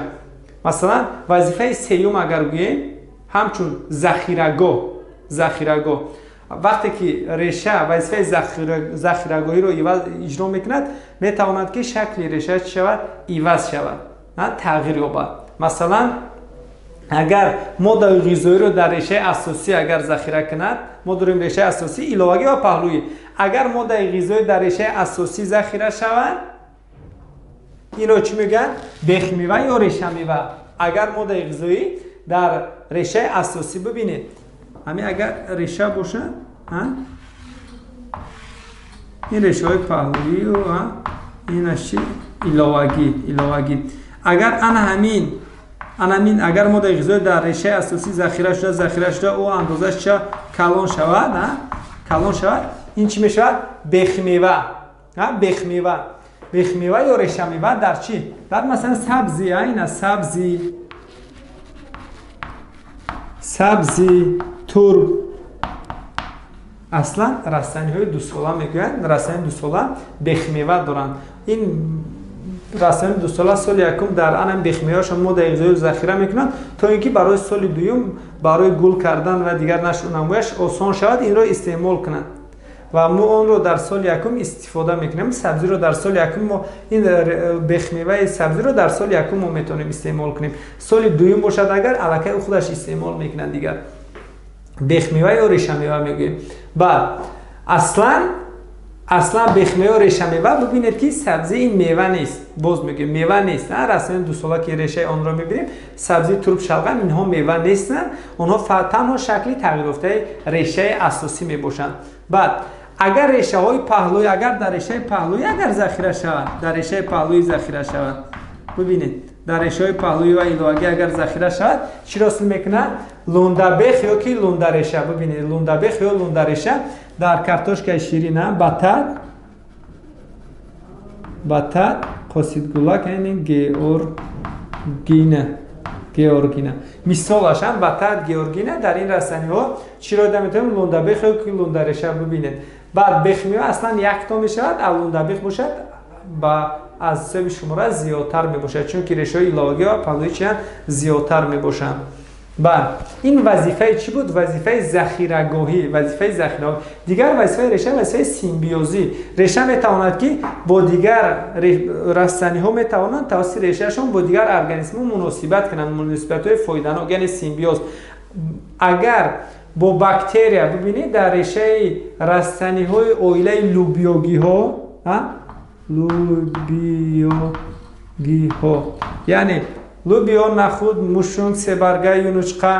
Масалан, вазифаи сеюм агар гӯем, ҳамчун захирагоҳ, захирагоҳ. Вақте ки реша вазифаи захирагоҳиро иҷро мекунад, метавонад, ки шакли реша чӣ шавад? Иваз шавад, тағйир ёбад. Масалан, агар моддаи ғизоиро дар решаи асосӣ агар захира кунад, мо дорем решаи асосӣ, иловагӣ ва паҳлӯӣ. Агар моддаи ғизоӣ дар решаи асосӣ захира шавад, инро чӣ мегӯянд? Бехмева ё решамева. Агар моддаи ғизоӣ дар решаи асосӣ, бибинед, ҳамин агар реша бошад, ин решаҳои паҳлӯию инаш чи? Иловагӣ, иловагӣ. Агар ана ҳамин, ана ҳамин агар моддаи ғизоӣ дар решаи асосӣ захира шуда, ӯ андозаш ча калон шавад, калон шавад, ин чӣ мешавад? Бехмева, бехмева, бехмева ё решамева. Дар чӣ? Дар масалан сабзи, ина сабзи, сабзи турб. Аслан растаниҳои дусола мегӯянд, растаниҳои дусола бехмева доранд. Ин растаниҳои дусола соли якум дар анам бехмевашон моддаи ғизоиро захира мекунанд, то ин ки барои соли дуюм, барои гул кардан ва дигар нашъу намояш осон шавад, инро истеъмол кунанд. Ва мо онро дар соли якум истифода мекунем. Сабзиро дар соли якум мо, ин бехмеваи сабзиро дар соли якум мо метавонем истеъмол кунем. Соли дуюм бошад агар, аллакай ӯ худаш истеъмол мекунад дигар. Бехмева ё решамева мегӯем. Баъд аслан бехмева, решамева, бибинед, ки сабзи ин мева нест. Боз мегӯем, мева нест. Растании дусола ки решаи онро мебинем, сабзи, турб, шалғам, инҳо мева нестанд, онҳо танҳо шакли тағйирёфтаи решаи асосӣ мебошанд. Баъд агар решаҳои паҳлӯӣ, агар дар решаи паҳлӯӣ агар захира шавад, дар решаи паҳлӯӣ захира шавад, бибинед, дар решаҳои паҳлӯӣ ва иловагӣ агар захира шавад, чиро ҳосил мекунад? Лундабех ё ки лундареша. Бибинед, лундабех ё лундареша дар картошкаи ширин, батат, батат, қосидгулак, яъне георгина, георгина мисолашам, батат, георгина. Дар ин растаниҳо чиро дида метавонем? Лундабех ё ки лундареша. Бибинед, баъд бехмева аслан якто мешавад, а лундабех бошад, ба аз ҳисоби шумора зиёдтар мебошад, чунки решаҳои иловагӣ ва паҳлӯӣ чиянд? Зиёдтар мебошанд. Баъд ин вазифаи чӣ буд? Вазифаи захирагоҳӣ, вазифаи захирагоҳӣ. Дигар вазифаи реша вазифаи симбиозӣ. Реша метавонад, ки бо дигар растаниҳо метавонанд тавассути решаашон бо дигар организмҳо муносибат кунанд, муносибатҳои фоиданок, яъне симбиоз. Агар Бо бактерия бибинед, дар решаи растаниҳои оилаи лубиёгиҳо, лубиёгиҳо, яъне лубиё, нахуд, мушунг, себарга, юнучқа,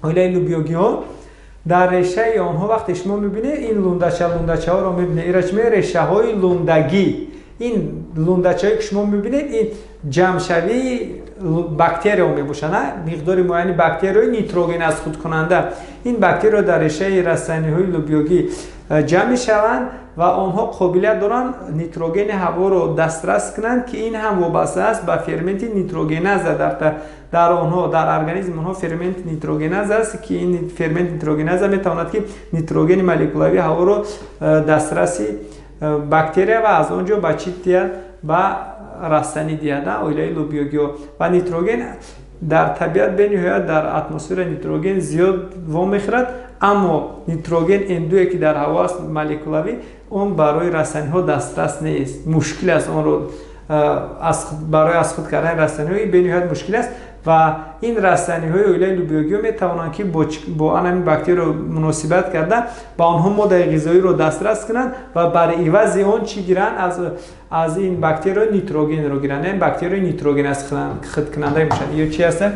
оилаи лубиёгиҳо, дар решаи онҳо вақте шумо мебинед, ин лундачаҳоро мебинед, ира чӣ мегӯяд? Решаҳои лундагӣ. Ин лундачаҳое ки шумо мебинед, ин ҷамъшавии бактерияҳо мебошанд, миқдори муайяни бактерияҳои нитроген аз худкунанда. Ин бактерияҳо дар решаи растаниҳои лубиёгӣ ҷамъ мешаванд ва онҳо қобилият доранд нитрогени ҳаворо дастрас кунанд, ки ин ҳам вобаста аст ба ферменти нитрогеназа. Дар онҳо, дар организми онҳо фермент нитрогеназа аст, ки ин фермент нитрогеназа метавонад, ки нитрогени молекулавии ҳаворо дастраси бактерия ва аз он ҷо ба чӣ диҳад? Ба растанӣ диҳад, оилаи лубиёгиҳо. Ва нитроген дар табиат бениҳоят, дар атмосфера нитроген зиёд вомехӯрад, аммо нитроген N2, ки дар ҳаво аст, молекулавӣ, он барои растаниҳо дастрас нест, мушкил аст онро барои аз худ кардани растаниҳо бениҳоят мушкил аст. Ва ин растаниҳои оилаи лубиёгиҳо метавонанд, ки бо анами бактерияро муносибат карда, ба онҳо моддаи ғизоиро дастрас кунанд ва бар ивази он чӣ гиранд? Аз ин бактерияҳо нитрогенро гиранд. Яъне бактерияи нитроген аз худкунанда мешавад. Ё чи ҳаста?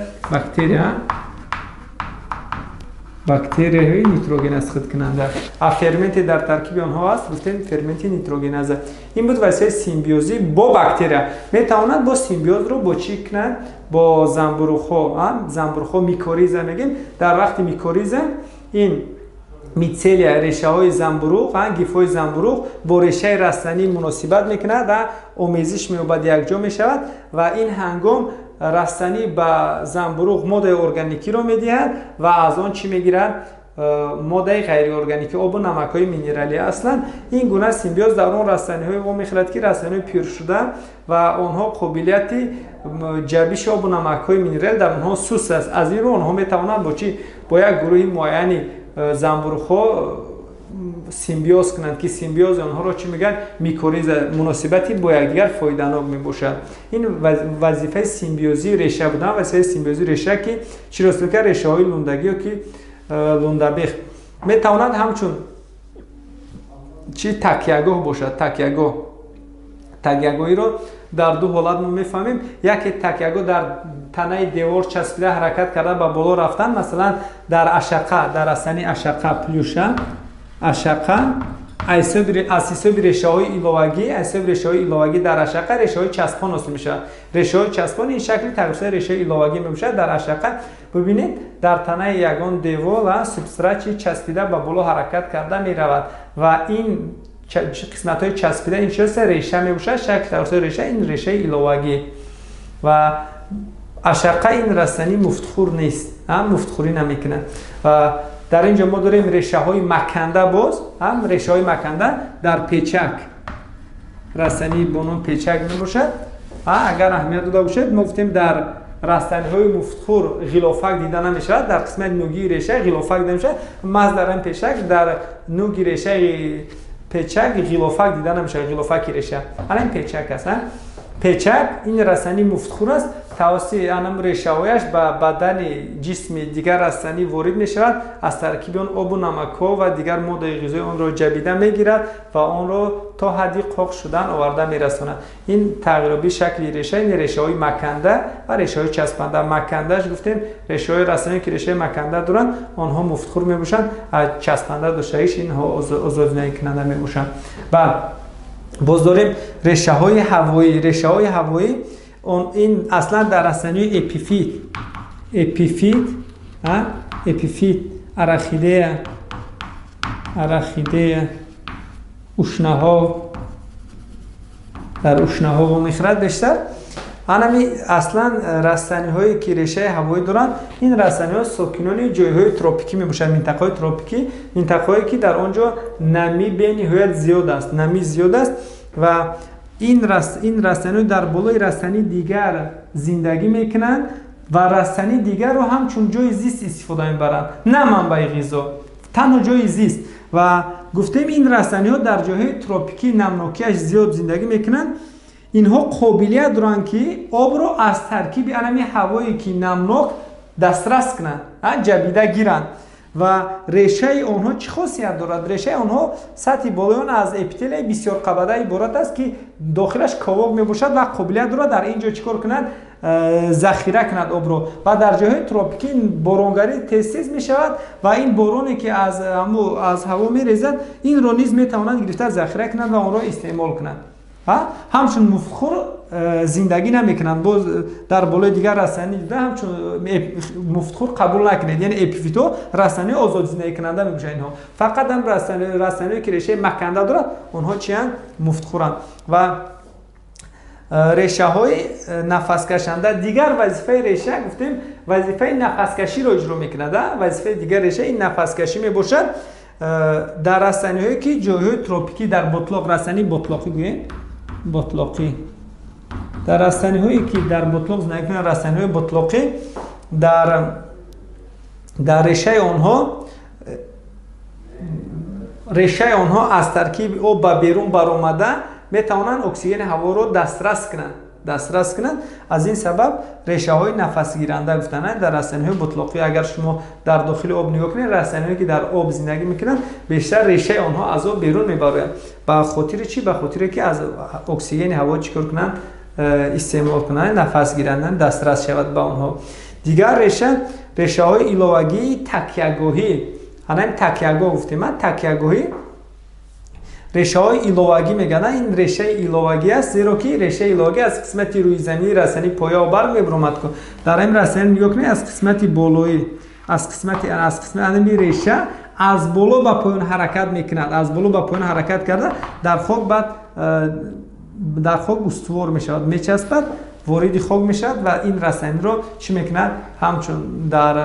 Бактерияҳои нитроген аз худкунанда. А ферменте дар таркиби онҳо аст, гуфтем, ферменти нитрогеназа. Ин буд василаи симбиозӣ бо бактерия. Метавонад бо симбиозро бо чӣ кунад? Бо занбуруғҳо. Занбуруғҳо микориза мегӯем. Дар вақти микориза ин митселия, решаҳои занбуруғ, гифҳои занбуруғ бо решаи растанӣ муносибат мекунад, омезиш меёбад, якҷо мешавад ва ин ҳангом растанӣ ба занбуруғ моддаи органикиро медиҳад ва аз он чӣ мегирад? Моддаи ғайриорганикӣ, обу намакҳои минералӣ. Аслан ин гуна симбиоз дар он растаниҳое вомехӯрад, ки растаниҳои пиршуда ва онҳо қобилияти ҷабиши обу намакҳои минералӣ дар онҳо суст аст. Аз ин рӯ онҳо метавонанд бо чӣ? Бо як гурӯҳи муайяни занбуруғҳо симбиоз кунанд, ки симбиози онҳоро чӣ мегӯянд? Микориза, муносибати бо якдигар фоиданок мебошад. Ин вазифаи симбиозии реша будан, вазифаи симбиозии реша, ки чиро кард? Решаҳои лундагӣ ё ки лундабех метавонад ҳамчун чӣ такягоҳ бошад. Такягоҳ, такягоҳиро дар ду ҳолат мо мефаҳмем. Яке такягоҳ дар танаи девор часпида, ҳаракат карда ба боло рафтан, масалан, дар ашақа, дар растании ашақа, плюща, ашақа аз ҳисоби решаҳои иловагӣ, аз ҳисоби решаҳои иловагӣ дар ашақа решаҳои часпон ҳосил мешавад. Решаҳои часпон ин шакли тағйиршудаи решаи иловагӣ мебошад. Дар ашақа бибинед, дар танаи ягон девол, субстрат чи часпида ба боло ҳаракат карда меравад ва ин қисматҳои часпида ин чист? Реша мебошад. Шакли тағйиршудаи реша ин решаи иловагӣ. Ва ашақа ин растанӣ муфтхӯр нест, муфтхӯрӣ намекунад. Ва дар ин ҷо мо дорем решаҳои маканда, боз решаҳои маканда дар печак, растании бо ном печак мебошад. Агар аҳамият дода бошед, мо гуфтем, дар растаниҳои муфтхӯр ғилофак дида намешавад, дар қисмати нугии реша ғилофак дида мешавад. Маҳз дар ин печак, дар нуги решаи печак ғилофак дида намешавад, ғилофаки реша. Ана ин печак аст. Печак ин растании муфтхӯр аст, тавассути анам решаҳояш ба бадани ҷисми дигар растанӣ ворид мешавад, аз таркиби он обу намакҳо ва дигар моддаи ғизои онро ҷабида мегирад ва онро то ҳадди қоқ шудан оварда мерасонад. Ин тағйиробии шакли реша, ин решаҳои маканда ва решаҳои часпанда. Макандааш гуфтем, решаҳои растание, ки решаи маканда доранд, онҳо муфтхӯр мебошанд, часпанда доштагиш инҳо озодзиндагикунанда мебошанд. Баъд боз дорем решаҳои ҳавоӣ. Решаҳои ҳавоӣ ин аслан дар растаниҳои эпифит, эпифит, эпифит, орхидея, орхидея, ушнаҳо, дар ушнаҳо вомехӯрад бештар. Анами аслан растаниҳое, ки решаи ҳавоӣ доранд, ин растаниҳо сокинони ҷойҳои тропикӣ мебошанд, минтақаҳои тропикӣ, минтақаҳое, ки дар он ҷо намӣ бениҳоят зиёд аст, намӣ зиёд аст. Ва ин растаниҳо дар болои растании дигар зиндагӣ мекунанд ва растании дигарро ҳамчун ҷои зист истифода мебаранд, на манбаи ғизо, танҳо ҷои зист. Ва гуфтем, ин растаниҳо дар ҷойҳои тропикӣ намнокиаш зиёд зиндагӣ мекунанд. Инҳо қобилият доранд, ки обро аз таркиби анами ҳавое, ки намнок, дастрас кунанд, ҷабида гиранд. Ва решаи онҳо чӣ хосият дорад? Решаи онҳо сатҳи болои он аз эпителияи бисёрқабата иборат аст, ки дохилаш ковок мебошад ва қобилият дорад дар ин ҷо чӣ кор кунад? Захира кунад обро. Ва дар ҷойҳои тропикӣ боронгарӣ тез-тез мешавад ва ин бороне, ки аз ҳаво мерезад, инро низ метавонанд гирифта захира кунанд ва онро истеъмол кунанд. Ҳамчун муфтхӯр зиндагӣ намекунанд. Боз дар болои дигар растанӣ дида ҳамчун муфтхӯр қабул накунед. Яъне эпифитҳо растаниҳои озод зиндагикунанда мебошанд. Инҳо фақат ҳам растаниҳое, ки решаи маканда дорад, онҳо чиянд? Муфтхӯранд. Ва решаҳои нафаскашанда, дигар вазифаи реша гуфтем, вазифаи нафаскаширо иҷро мекунад. Вазифаи дигар реша ин нафаскашӣ мебошад. Дар растаниҳое, ки ҷойҳои тропикӣ, дар ботлоқ, растании ботлоқӣ гӯем, ботлоқӣ, дар растаниҳое, ки дар ботлоқ зиндагӣ мекунанд, растаниҳои ботлоқӣ, дар решаи онҳо аз таркиби об ба берун баромада метавонанд оксигени ҳаворо дастрас кунанд. Аз ин сабаб решаҳои нафасгиранда гуфтанд дар растаниҳои ботлоқӣ. Агар шумо дар дохили об нигоҳ кунед, растаниҳое, ки дар об зиндагӣ мекунанд, бештар решаи онҳо аз об берун мебарояд. Ба хотири чӣ? Ба хотире ки аз оксигени ҳаво чӣ кор кунанд? Истеъмол кунанд, нафас гиранд, дастрас шавад ба онҳо. Дигар реша, решаҳои иловагии такягоҳӣ. Ҳанам такягоҳ гуфтем, такягоҳӣ, решаҳои иловагӣ мегӯянд. Ин решаи иловагӣ аст, зеро ки решаи иловагӣ аз қисмати рӯизаминии растанӣ поя барг мебаромад. Дар ин растанӣ нигоҳ кунед, аз қисмати болоӣ, аз қисмати ами реша аз боло ба поён ҳаракат мекунад. Аз боло ба поён ҳаракат карда, дар хок, баъд дар хок устувор мешавад, мечаспад, вориди хок мешавад ва ин растаниро чӣ мекунад? Ҳамчун дар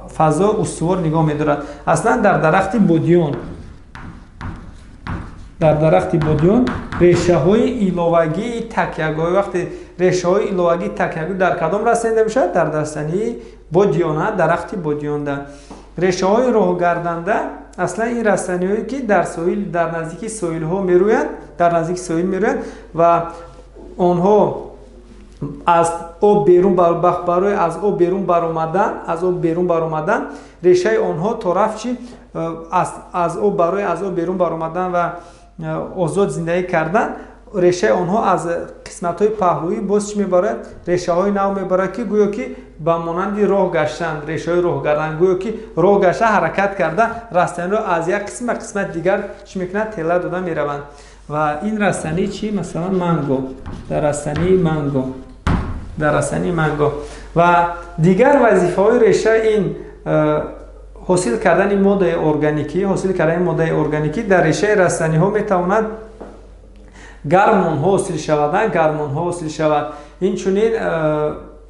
фазо устувор нигоҳ медорад. Аслан дар дарахти бодиён решаҳои иловагии такягоҳӣ. Вақте решаҳои иловагии такягоҳӣ дар кадом растанӣ мешавад? Дар растании бодиёна, дарахти бодиёнда. Решаҳои роҳгарданда, аслан ин растаниҳое, ки дар соҳил, дар наздики соҳилҳо мерӯянд, дар наздики соҳил мерӯянд ва онҳо аз об берун, барои аз об берун баромадан решаи онҳо то рафчи аз об, барои аз об берун баромадан ва озод зиндагӣ кардан, решаи онҳо аз қисматҳои паҳлӯӣ боз чӣ мебарад? Решаҳои нав мебарад, ки гӯё ки ба монанди роҳ гаштанд. Решаҳои роҳгардан, гӯё ки роҳ гашта, ҳаракат карда, растаниро аз як қисм ба қисмати дигар чӣ мекунад? Тела дода мераванд. Ва ин растанӣ чӣ? Масалан, манго, дар растании манго. Ва дигар вазифаҳои реша ин ҳосил кардани моддаи органикӣ. Ҳосил кардани моддаи органикӣ дар решаи растаниҳо метавонад гормонҳо ҳосил шавад, гормонҳо ҳосил шавад, инчунин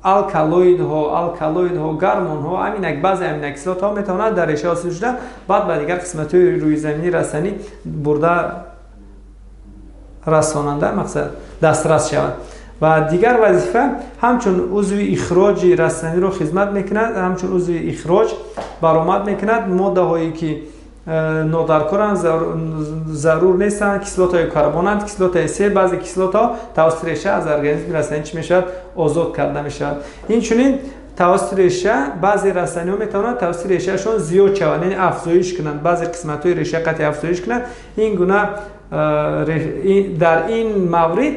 алкалоидҳо, гормонҳо, аминак, баъзе аминокислотаҳо метавонад дар реша ҳосил шуда, баъд ба дигар қисматҳои рӯизаминии растанӣ бурда расонанда, мақсад, дастрас шавад. Ва дигар вазифа, ҳамчун узви ихроҷи растаниро хизмат мекунад, ҳамчун узви ихроҷ баромад мекунад моддаҳое, ки нодаркоранд, зарур нестанд, кислотаи карбонанд, кислотаи се, баъзе кислотаҳо тавассути реша аз организми растанӣ чӣ мешавад? Озод карда мешавад. Инчунин тавассути реша баъзе растаниҳо метавонанд тавассути решаашон зиёд шаванд, яъне афзоиш кунанд, баъзе қисматҳои реша қатъи афзоиш кунанд. Ин гуна дар ин маврид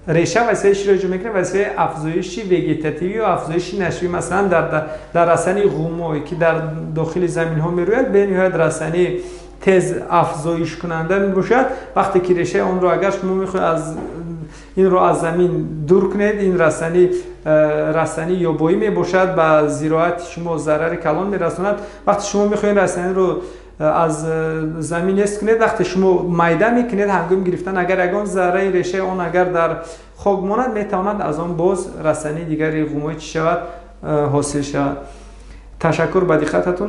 реша вазифаи чиро иҷро мекунад? Вазифаи афзоиши вегетативӣ ё афзоиши нашвӣ. Масалан, дар растании ғумой, ки дар дохили заминҳо мерӯяд, бениҳоят растании тез афзоишкунанда мебошад. Вақте ки решаи онро, агар шумо мехоҳед аз инро аз замин дур кунед, ин растанӣ растании ёбоӣ мебошад, ба зироати шумо зарари калон мерасонад. Вақте шумо мехоҳед растаниро аз замин нест кунед, вақте шумо майда мекунед, ҳангоми гирифтан агар ягон зарраи решаи он агар дар хок монад, метавонад аз он боз растании дигари ғумоӣ чӣ шавад? Ҳосил шавад. Ташаккур ба диққататон.